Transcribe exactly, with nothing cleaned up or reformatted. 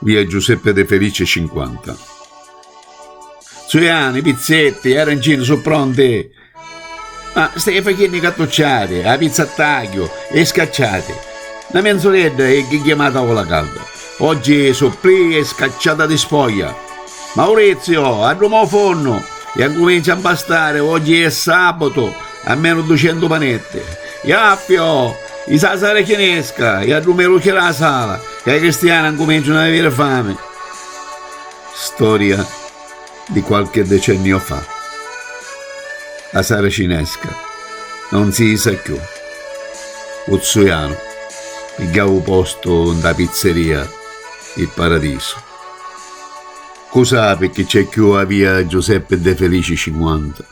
Via Giuseppe De Felice cinquanta. Zuiani, pizzetti, arancini su pronti. Ma stai facennu i cattucciati, a pizza a tagghiu e scacciati. Na menzuledda e ghigghiamata o la calda. Oggi supplì e scacciata di spoglia. Maurizio, adduma o fonnu e ancumincia a impastari, oggi è sabato, almenu ducentu panetti. Iaffio, i sasara chinesca e addumelu c'è la sala, che i cristiani ancuminciano ad avere fame. Storia di qualche decennio fa. A saracinesca non si isa cchiù. U Zuianu pigghiau postu nta pizzeria Il Paradiso. Cu sapi chi c'è cchiù a via Giuseppe De Felici cinquanta?